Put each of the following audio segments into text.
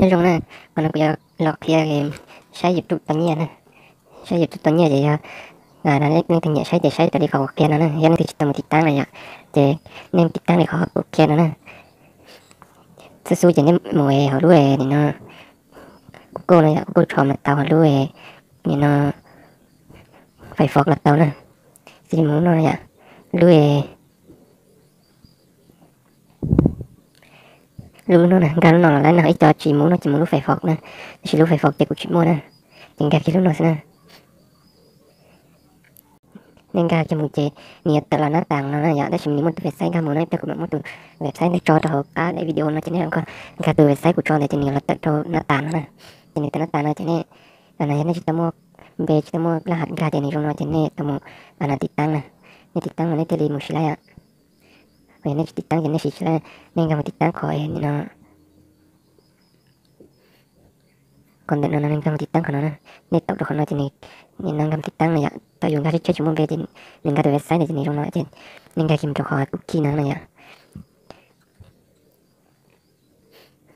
Nyob zoo na, qhov no kuv yuav los qhia saib YouTube tau nyiaj na. Saib YouTube tau nyiaj ces yog leej twg nyiam saib ces saib raws li qhov kuv qhia no na. Yog leej twg tsis tau mus tiv taab no yom, ces nej tiv taab li qhov kuv qhia no na. Xub xub ces nej mus hauv lub nim no Google no yom, Google Chrome no tau hauv lub nim no Firefox los tau na. Ces mus lub no yom, lub lub no na, nkag lub no los lawm no, ib co tsis mus no ces mus lub Firefox na, tab sis lub Firefox ces kuv tsis muaj na, ces nkag kiag lub no xwb na. Nej nkag kiag mus ces nws yuav tawm los nab tas no na yom, tab sis nws muaj tus website nkag mus no, ib pliag kuv mam muab tus website ntawd tso rau hauv qab daim video no ces nej nkag tus website kuv tso ntawd ces nws yuav los tawm rau nab tas no na. Ces nws tawm nab tas no ces nej, yog nej tsis tau muaj npe tsis tau muaj laj has nkag ces nws zoo no ces nej tau mus tiv taab na. Nej tiv taab mas nej thiaj li mus siv lawm yom. Yog nej tsis tiv taab ces nej siv tsis tau, nej nkag mus tiv taab qhov nim no qhov ntawm no, nej nkag mus tiv taab qhov no na. Nej taum rau qhov no ces nws, nim no nkag mus tiv taab no yom, thaum yus nkag tshiab tshiab tsis muaj npe ces nws nkag tus website ntawd ces nws zoo no ces nej nkag kiag mus rau qhov cookie no no yom.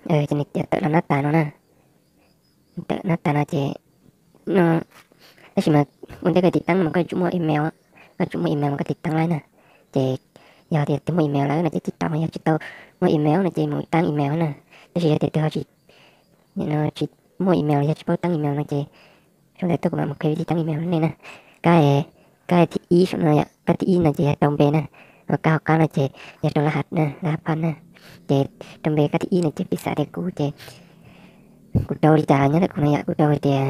Ces nws tawm los nab tas no na. Tawm nab tas no ces, tab sis mas ua ntej koj tiv taab mas koj yuav tsum muaj email, koj tsum muaj email mas koj tiv taab lawm na. Ces yog tias twg muaj email lawm no ces tib taub, yog tsis tau muaj email no ces mus taab email na. Tab sis yog tias twg ho tsis, nim no tsis muaj email los yog tsis paub taab email no ces sau ntawv tuaj kuv mam mus qhia vim li taab email rau nej na. Kab, kab thib ib saum no yom, kab thib ib no ces yog rau npe na. Kab hauv qab no ces yog rau laj has na, laj has phaj na. Ces rau npe kab thib ib no ces piv xam tias kuv ces kuv rau li cas nyob ntawm kuv no yom, kuv rau hais tias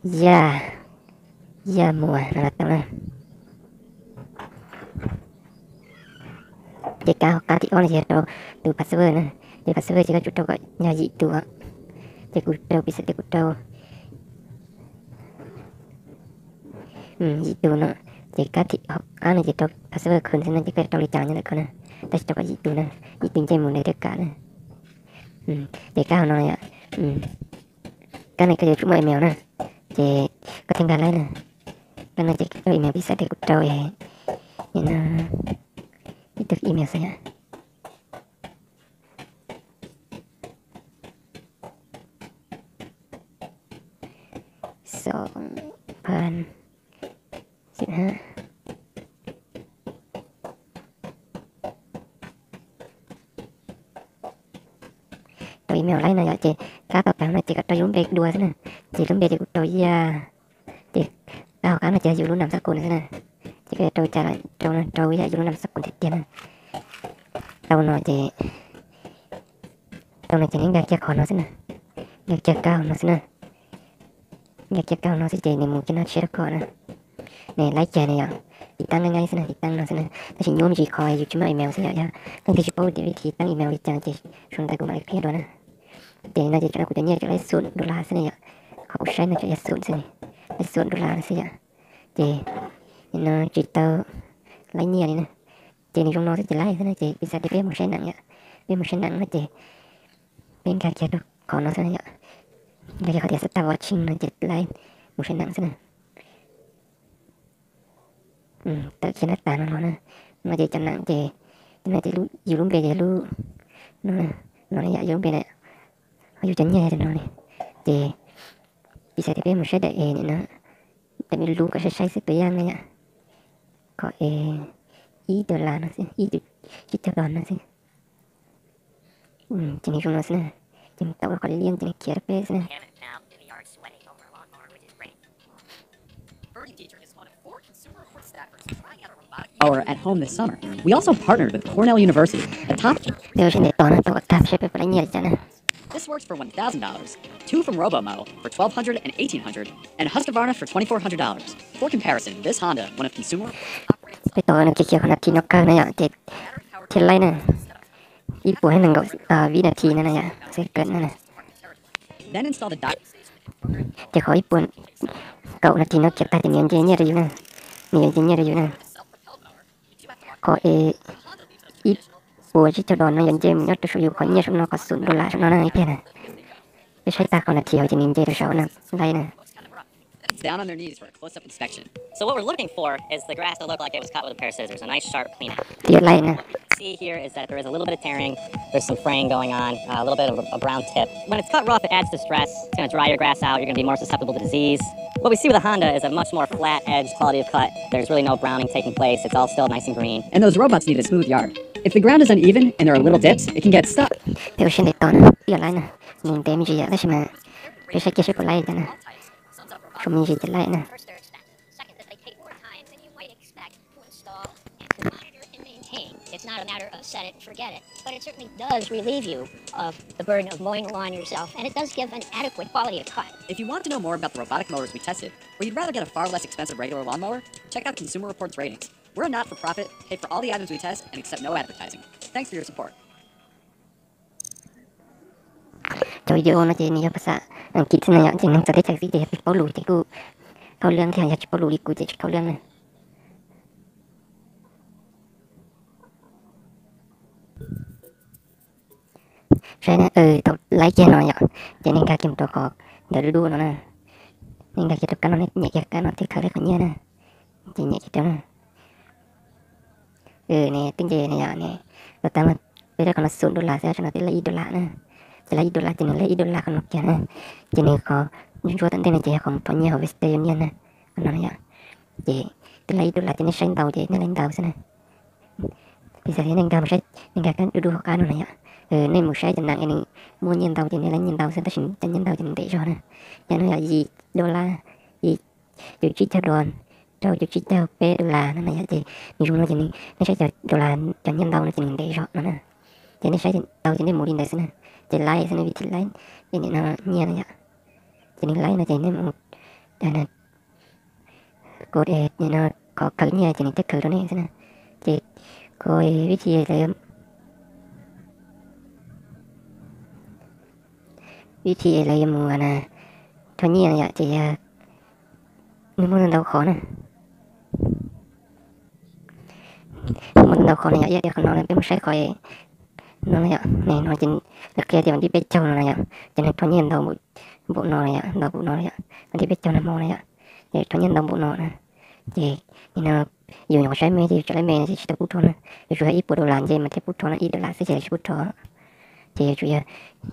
Yaj, Yaj Muas no los tau na. Ces kab hauv qab thib ob no ces yog rau tus password na. Ces password ces koj tsum rau kom yog yim tus. Ces kuv rau piv xam tias kuv rau yim tus no. Ces kab thib hauv qab no ces rau password khwv xwb no ces koj rau li cas nyob ntawm koj na. Tab sis rau kom yim tus na, yim tus nce mus ntawd thiaj kam na. Ces kab hauv no, kab no koj yuav tsum muaj email na. Ces koj thiaj nkag lawm na. Kab no ces koj email piv xam tias kuv rau, nim no ib tug email xwb yom. Xoom Phan xim hab. Tau email lawm no yom, ces kab tom qab no ces kom rau yus lub npe dua xwb na. Ces lub npe ces kuv rau Yaj, ces kab hauv qab no ces yus lub nam xab kus xwb na. Ces koj yuav rau cas los rau, rau yam yus lub nam xab kus tiag tiag na. Tau no ces, tau no ces neb nkag kiag qhov no xwb na. Nkag kiag kab hauv no xwb na. Nkag kiag kab hauv no xwb ces nws mus kiag nab tshiab rau koj na. Nws laib cag nws yom, tiv taab nab nab xwb na, tiv taab no xwb na. Tab sis nyuaj me ntsis qhov yus tsis muaj email xwb yom, yog leej twg tsis paub tias vim li taab email li cas ces sau ntawv kuv mam li qhia dua na. Ces no ces tsam no kuv cov nyiaj tseem laib xum dollar xwb na yom. Qhov kuv saib no tseem yog xum xwb, laib xum dollar xwb yom. Ces no tsis tau laib nyiaj li na. Ces nws zoo no xwb ces laib xwb na, ces piv xam tias peb mus saib neem yom. Peb mus saib neem no ces peb nkag kiag rau qhov no xwb na yom. Nkag kiag qhov tias start watching no ces laib mus saib neem xwb na. Tawm kiag nab tas no los na. No ces cov neem ces, no ces yus lub npe ces lub, no, no yom, yus lub npe na, ho yus cov nyiaj yog cov no ne. Ces piv xam tias peb mus saib daim es nim no, daim me lub kom saib saib xwb tus yaj na yom. Qhov es ib dollar no xwb, ib tus tsib caug dos no xwb. Ces nws zoo no xwb na. Ces mus tau qhov liab ces nws khiav rau peb xwb na. Or at home this summer. We also partnered with Cornell University, a top Tos na, tos kom tag saib peb puas laib nyiaj li cas na. This works for one thousand dollars, two from Robo Model for twelve hundred and eighteen hundred, and a Husqvarna for twenty-four hundred dollars. For comparison, this Honda, one of consumer Peb tos nws khiav khiav qhov nas this no kawg na yom, ces thiaj laib na. Ib puas nees nkaum vib nas this no na yom, xeb kawm no na. Then install the di- Ces qhov ib puas kaum nas this no khiav tag ces nws yuav nce nyiaj rau yus na. Nws yuav nce nyiaj rau yus na. Qhov es ib puas tsib caug dos no yuav nce mus nyob rau saum yus qhov nyiaj saum no, qhov xum dollar saum no na ib pliag na. Peb saib tag qhov nas this hauv ces nws nce rau saum na, laib na. Down on their knees for a close-up inspection. So what we're looking for is the grass to look like it was cut with a pair of scissors, a nice sharp clean out. Twb yuav laib na. See here is that there is a little bit of tearing. There's some fraying going on, uh, a little bit of a brown tip. When it's cut rough, it adds to stress. It's going to dry your grass out. You're going to be more susceptible to disease. What we see with a Honda is a much more flat edge quality of cut. There's really no browning taking place. It's all still nice and green. And those robots need a smooth yard. If the ground is uneven and there are little dips, it can get stuck. Peb ua siab ntev tos na, twb yog laib na, mus ntev me ntsis yom, tab sis mas peb saib kiag seb puas laib cas na, tshuav me ntsis ces laib na. Second, that they take more time than you might expect to install and to monitor and maintain. It's not a matter of set it and forget it, but it certainly does relieve you of the burden of mowing the lawn yourself, and it does give an adequate quality of cut. If you want to know more about the robotic mowers we tested, or you'd rather get a far less expensive regular lawnmower, check out Consumer Reports ratings. We're a not-for-profit, pay for all the items we test, and accept no advertising. Thanks for your support. Cov video no ces nws yog phas xas Askiv xwb na yom, ces neeg txawv teb chaws xwb ces yog paub lus ces kuj khaub leej thiab, yog tsis paub lus li kuv ces tsis khaub leej na. Saib na, tau laib kiag no yom, ces nej nkag kiag mus rau qhov ntawm dub dub no na. Nej nkag kiag rau kab no, nej nyem kiag kab no thiaj khaws tau qhov nyiaj na. Ces nyem kiag rau na. Ne twb nce ne yom ne, los tag peb rau qhov no xum dollar xwb, tsam no twb laib ib dollar na. Ces laib ib dollar ces nws laib ib dollar qhov no kiag na. Ces nws qhov ntsuab ntsuab tom ntej no ces yog qhov mus rho nyiaj hauv Western Union na. Qhov no yom. Ces twb laib ib dollar ces nej saib ntau ces nej laib ntau xwb na. Piv xam tias nej nkag mus saib, nej nkag kab dub dub hauv qab no na yom. Nej mus saib cov neeg es nws muaj nyiaj ntau ces nej laib nyiaj ntau xwb, tab sis cov nyiaj ntau ces nws ntev zog na. Yam no yog yim dollar, yim cuv tsib caug dollar, rau cuv tsib caug peb dollar no na yom, ces nws zoo no ces nej saib cov dollar cov nyiaj ntau no ces nws ntev zog no na. Ces nej saib tau ces nej mus li ntawd xwb na. Ces laib xwb na, vim tias laib es nim no nyiaj no yom. Ces nws laib no ces nej mus, kuv no qhov khaws nyiaj ces nws thiaj khaws rau nej xwb na. Ces kuv vib thi lawv, vib thi lawv yuav mus na, rho nyiaj no yom, ces yog nws muaj ntau ntau qhov na. Nws muaj ntau ntau qhov no yom, ib yam li qhov no peb mus saib qhov no na yom, ne no ces lawv qhia tias vas thib peb caug no na yom, ces nws rho nyiaj ntau npaum no na yom, ntau npaum no na yom, vas thib peb caug nag hmo na yom, ces rho nyiaj ntau npaum no na. Ces nim no yus nyuam qhuav saib me ces yus tseem laib me no ces tsis tau pub rho na. Yuav tsum yog ib puas dollar nce mas thiaj pub rho na, ib dollar xwb ces tsis pub rho. Ces yuav tsum yog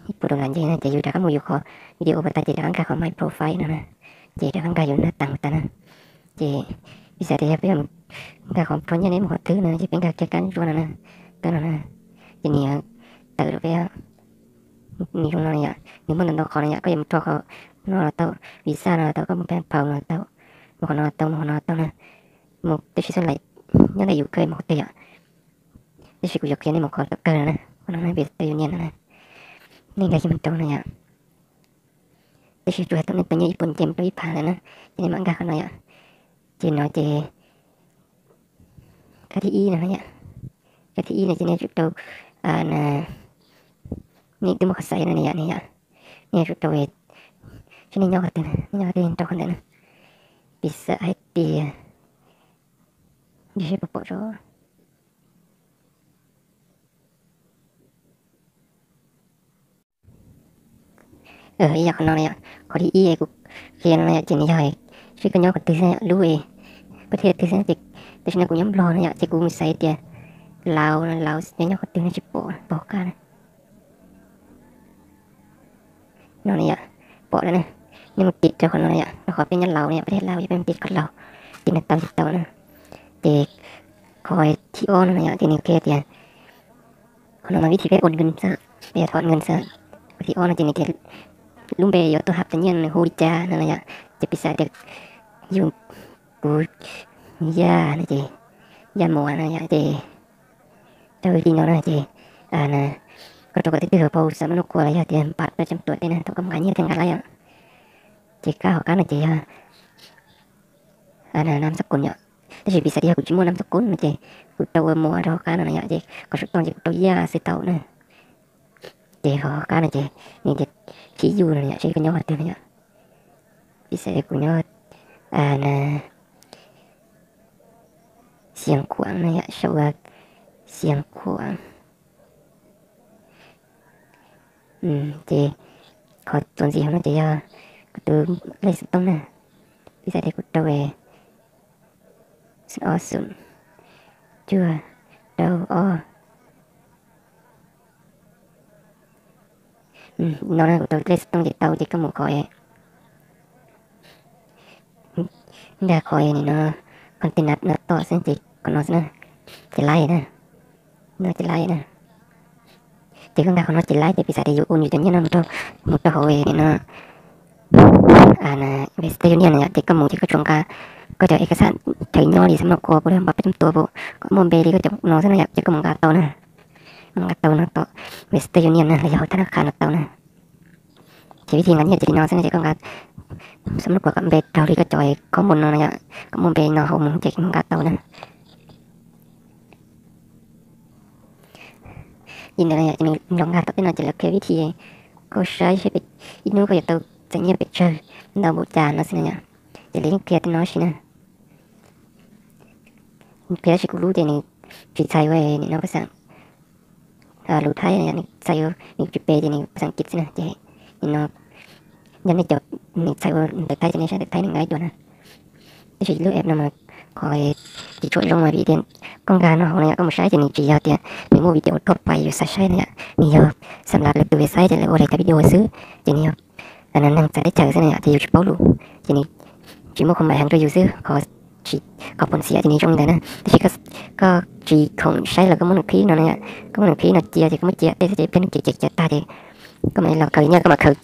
ib puas dollar nce na, ces yus rov qab mus yus qhov video uas tag ces rov qab nkag qhov my profile no na, ces rov qab nkag yus naj tas tas na. Ces piv xam tias yog peb nkag qhov rho nyiaj ne mus qhov twg no ces peb nkag kiag kab ntsuab no na, kab no na, ces nws tawm rau peb. Nws zoo no yom, nws muaj ntau ntau qhov no yom, koj yuav mus rho qhov no los tau, visa no los tau, koj mus pab phaus no los tau, mus qhov no los tau, mus qhov no los tau na, mus tab sis xwb lawm nyob ntawm yus kawg mus qhov twg yom. Tab sis kuv yuav qhia nej mus qhov thaum kawg no na, qhov no no Western Union no na, nej nkag kiag mus rau no yom. Tab sis tsuas yog thaum nej tau nyiaj ib puas nce mus rau ib phav lawm na, ces nej mam nkag qhov no yom. Ces no ces kab thib ib no yom, kab thib ib no ces nej yuav tsum rau, nej twb muaj qhov xaiv no ne yom, ne yom, nej yuav tsum rau, saib nej nyob qhov twg, nej nyob qhov twg rau qhov ntawd na. Piv xam hais tias, ntshe puas pom tso. Ib yam qhov no yom, qhov thib ib kuv qhia no yom, ces nws yog seb koj nyob qhov twg xwb yom, lub es koj thiaj twg xwb ces, tam sim no kuv nyob Nplog no yom, ces kuv mus xaiv tias Laus, Laus nyob qhov twg no tsis pom, pom qab na. No na yom, pom lawm na. Nej mus tim rau qhov no na yom, rau qhov peb nyob Laus na yom, peb nyob Laus ces peb mus tim qhov Laus, ces nws tau tsis tau na. Ces qhov thib ob no na yom, ces nws qhia tias qhov no mas vib thi peb ua nkees xwb, peb yog thov nkees xwb. Qhov thib ob no ces nws tias lub npe yuav tuaj hab cov nyiaj nws hu li cas no na yom, ces piv xam tias yus, kuv, Yaj no ces, Yaj Muas no yom, ces raug li no na ces koj rau kom twb twg hauv phau xam mab nub qhua los yog tias npam rau tseem tuam tej na, thaum koj mus nqa nyiaj thiaj nqa laib yom. Ces kab hauv qab no ces yog nam xab kun yom. Tab sis piv xam tias yog kuv tsis muaj nam xab kun no ces kuv rau ua Muas rau hauv qab no na yom, ces qhov saum toj ces kuv rau Yaj xwb tau na. Ces qhov qab no ces nws tias Thib Yus no yom, seb koj nyob qhov twg no yom. Piv xam kuv nyob na, Xiav Khuam no yom, saum ua Xiav Khuam. Ces qhov txuas ntxiv hauv no ces yog kuv tus lej xov tooj na. Piv xam tias kuv rau ob xoom cuaj rau ob No kuv rau lej xov tooj ces tau ces koj mus qhov, nkag qhov nim no container no tom xwb ces qhov no xwb na, ces laib na, no ces laib na. Ces koj nkag qhov no ces laib ces piv xam tias yus ua yus cov nyiaj no mus rau, mus rau hauv nim no Western Union no yom, ces koj mus ces koj tsuas nqa koj cov ej kas xam chaw nyob li xam no kua puas, pab peb tub tua puas, kom muaj npe li koj cov no xwb no yom, ces koj mus nqa tau na. Mus nqa tau no tom Western Union na los yog hauv thab nab qha no tau na. Ces vib thi nqa nyiaj ces li no xwb no ces koj nqa xam no kua kom npe raug li koj cov koj muaj no no yom, kom muaj npe no hauv mus ces mus nqa tau na. Li ntawd no yom, ces nws los nkag tom tej no ces lawv qhia vib thi, koj saib seb ib hnub koj yuav tau txais nyiaj pes tsawg ntau npaum cas no xwb no yom. Ces lawv yeej qhia tej no tab sis na, qhia tab sis kuv lub ces nws tsis txhais ua nim no pab xeem lus Thaib, nws txhais, nws tsis pes ces nws pab xeem kiv xwb na. Ces nim no yog nej cov nws txhais ua ntawv Thaib ces nej saib ntawv Thaib nws nqa ib dua na. Tab sis lub app no mas qhov tsis tshua zoo mas vim tias koj nkag no hauv no yom, koj mus saib ces nws tsis yog tias nws muaj video thuaj pais yus xav saib no yom, nws yog xam lab lawv tus website ces lawv ua lawv cov video xwb, ces nws yog neeg txawv teb chaws xwb no yom, ces yus tsis paub lus ces nws tsis muaj qhov maim heev rau yus xwb. Qhov tsis, qhov poob xiam ces nws zoo li ntawd na. Tab sis koj tsis khoom saib los koj muab nws qhib no no yom, koj muab nws qhib no cia ces koj muab cia tej xwb ces peb nws cia cia cia tag ces koj mam li los khaws nyiaj, koj mam khaws,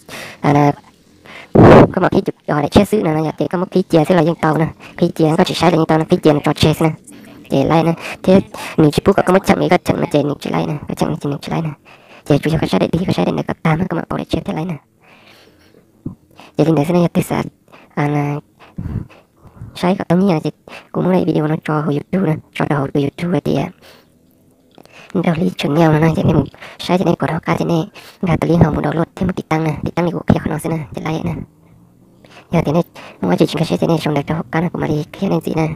koj mam qhib daim tshiab xwb no no yom, ces koj muab qhib cia xwb los yeej tau na, qhib cia koj tsis saib los yeej tau na, qhib cia nws tso tseg xwb na. Ces laib na, thiab nws tsis pub kom koj muab cheem li, koj cheem no ces nws tsis laib na, koj cheem no ces nws tsis laib na. Ces tsuas yog koj saib daim twg koj saib daim ntawd kom tag mas koj mam pauv daim tshiab thiaj laib na. Ces li ntawd xwb na, yog twg xav saib kom tau nyiaj ces kuv muab daim video no tso hauv YouTube na, tso rau hauv tus YouTube hais tias Nraug Lis Channel no na, ces nej mus saib ces nej pom rau hauv qab ces nej nkag tus link no mus download thiab mus tiv taab na, tiv taab li kuv qhia qhov no xwb na ces laib na. Yog tias nej muaj dab tsi tsis nkag siab ces nej sau ntawv rau hauv qab no kuv mam li qhia nej ntxiv na.